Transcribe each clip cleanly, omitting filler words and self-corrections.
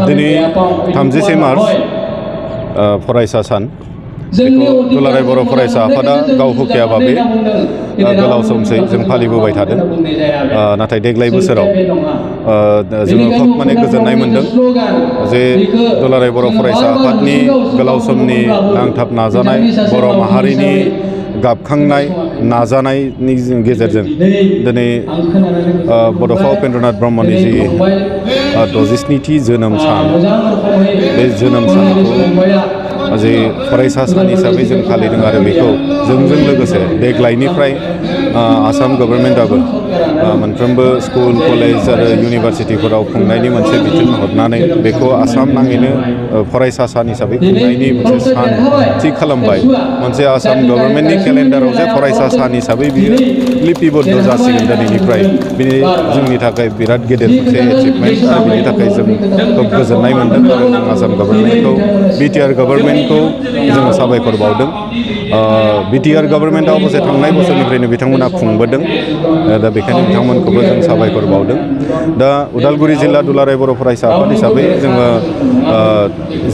दिनै 30 मार्च फरायसा सान बेखौ दुलाराय बर' फरायसा आफादा गाव होखायाबा बे गोलाव समसै जों फालिबोबाय थादों नाथाय देग्लाय बोसोराव जोङो खोब माने गोजोननाय मोनदों जे दुलाराय बर' फरायसा आफादनि गोलाव समनि नांथाब नाजानाय बर' माहारिनि गाबखांनाय नाजानायनि गेजेरजों दिनै बड'फा उपेन्द्रनाथ ब्रह्मनि जि 67थि जोनोम सान बे जोनोम सानखौ जे फरायसा सान हिसाबै जों फालिदों आरो बेखौ जोंजों लोगोसे देग्लायनिफ्राय आसाम गभर्नमेन्टआबो मोनफ्रोमबो स्कुल कलेज आरो इउनिभारसिटिफोराव खुंनायनि मोनसे बिथोन हरनानै बेखौ आसाम नाङैनो फरायसा सान हिसाबै खुंनायनि मोनसे सान थि खालामबाय मोनसे आसाम गभर्नमेन्टनि केलेन्डाराव जे फरायसा सान हिसाबै बियो लिपिबद्ध जासिगोन दिनैनिफ्राय बिनि जोंनि थाखाय बिराद गेदेर मोनसे एचिभमेन्ट आरो बिनि थाखाय जों खोब गोजोननाय मोनदों आरो जों आसाम गभर्नमेन्टखौ बिटिआर गभर्नमेन्टखौ जोङो साबायखर बावदों बिटिआर गभर्नमेन्टआ अबसे थांनाय बोसोरनिफ्रायनो बिथांमोना खुंबोदों दा बेखायनो बिथांमोनखौबो जों साबायखर बावदों दा उदालगुरि जिल्ला दुलाराय बर' फरायसा आफाद हिसाबै जोङो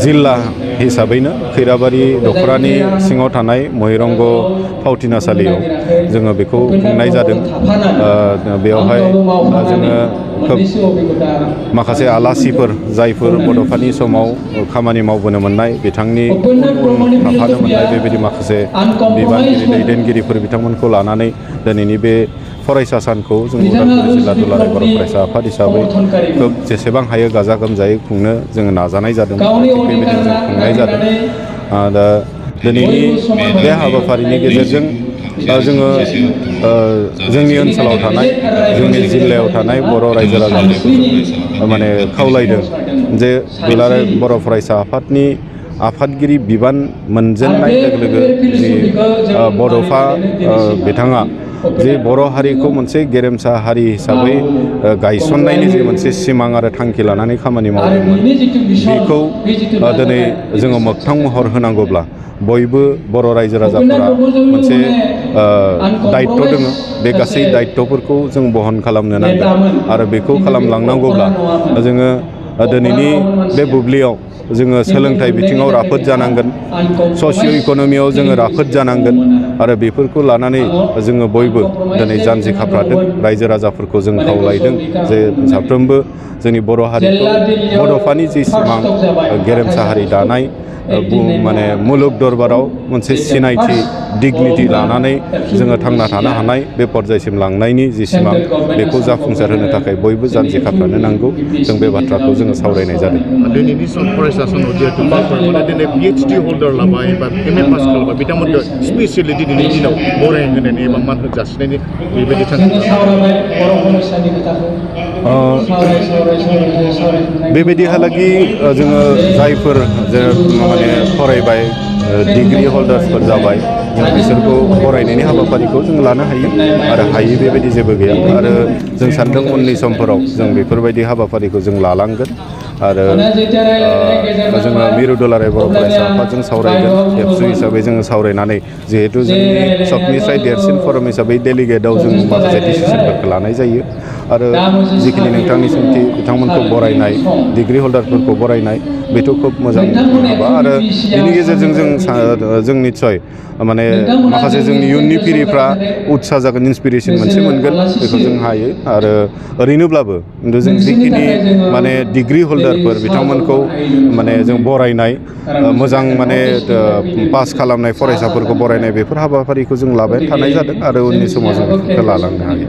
जिल्ला हिसाबैनो खैराबारि दख'रानि सिङाव थानाय महिरंग फावथिनासालियाव जोङो बेखौ खुंनाय जादों बेवहाय जोङो खोब माखासे आलासिफोर जायफोर बड'फानि समाव खामानि मावबोनो मोननाय बिथांनि थाफानो मोननाय बेबायदि माखासे बिबानगिरि दैदेनगिरिफोर बिथांमोनखौ लानानै दिनैनि बे फरायसा सानखौ जों उदालगुरि जिल्ला दुलाराय बर' फरायसा आफाद हिसाबै खोब जेसेबां हायो गाजा गोमजायै खुंनो जोङो नाजानाय जादों बेबायदिनो जों खुंनाय जादों दा दिनैनि बे हाबाफारिनि गेजेरजों जोङो जोंनि ओनसोलाव थानाय जोंनि जिल्लायाव थानाय बर' रायजो राजाफोरखौ माने खावलायदों जे दुलाराय बर' फरायसा आफादनि आफादगिरि बिबान मोनजेननाय लोगो लोगो जि बड'फा बिथाङा जे बर' हारिखौ मोनसे गेरेमसा हारि हिसाबै गायसननायनि जे मोनसे सिमां आरो थांखि लानानै खामानि मावदोंमोन बेखौ दिनै जोङो मोगथां महर होनांगौब्ला बयबो बर' रायजो राजाफोरा मोनसे दायित्व दङ बे गासै दायित्वफोरखौ जों बहन खालामनो नांगोन आरो बेखौ खालामलांनांगौब्ला जोङो दिनैनि बे बुब्लियाव जोङो सोलोंथाइ बिथिङाव राफोद जानांगोन ससिय' इक'नमियाव जोङो राफोद जानांगोन आरो बेफोरखौ लानानै जोङो बयबो दिनै जानजि खाफ्रादों रायजो राजाफोरखौ जों खावलायदों जे साफ्रोमबो जोंनि बर' हारिखौ बड'फानि जि सिमां गेरेमसा हारि दानाय माने मुलुग दरबाराव मोनसे सिनायथि डिगनिटि लानानै जोङो थांना थानो हानाय बे पर्यायसिम लांनायनि जि सिमां बेखौ जाफुंसार होनो थाखाय बयबो जानजि खाफ्रानो नांगौ जों बे बाथ्राखौ जोङो सावरायनाय जादों दिनैनि सम फरायसा सानाव जिहेतु माने दिनै PhD हल्डार लाबाय बा MA पास खालामबाय बिथांमोनखौ स्पेसियेलि दिनैनि दिनाव बरायहोनायनि एबा मान जासिनायनि बेबायदि बेबायदिहालागि जोङो जायफोर माने फरायबाय डिग्रि हल्डार्सफोर जाबाय जों बिसोरखौ फरायनायनि हाबाफारिखौ जों लानो हायो आरो हायि बेबायदि जेबो गैया आरो जों सानदों उननि समफोराव जों बेफोरबायदि हाबाफारिखौ जों लालांगोन आरो जोङो मिरु दुलाराय बर' फरायसा आफादजों सावरायगोन एबसु हिसाबै जोङो सावरायनानै जिहेतु जोंनि सबनिफ्राय देरसिन फरम हिसाबै डेलिगेटआव जों माखासे डिसिसनफोरखौ लानाय जायो आरो जिखिनि नोंथांनि सोंथि बिथांमोनखौ बरायनाय डिग्रि हल्डारफोरखौ बरायनाय बेथ' खोब मोजां हाबा आरो बिनि गेजेरजों जों निस्सय माने माखासे जोंनि इयुननि पिरिफ्रा उत्सा जागोन इन्सपिरेसन मोनसे मोनगोन बेखौ जों हायो आरो ओरैनोब्लाबो खिन्थु जों जिखिनि माने डिग्रि हल्डारफोर बिथांमोनखौ माने जों बरायनाय मोजां माने पास खालामनाय फरायसाफोरखौ बरायनाय बेफोर हाबाफारिखौ जों लाबाय थानाय जादों आरो उननि समाव जों बेफोरखौ लालांनो हायो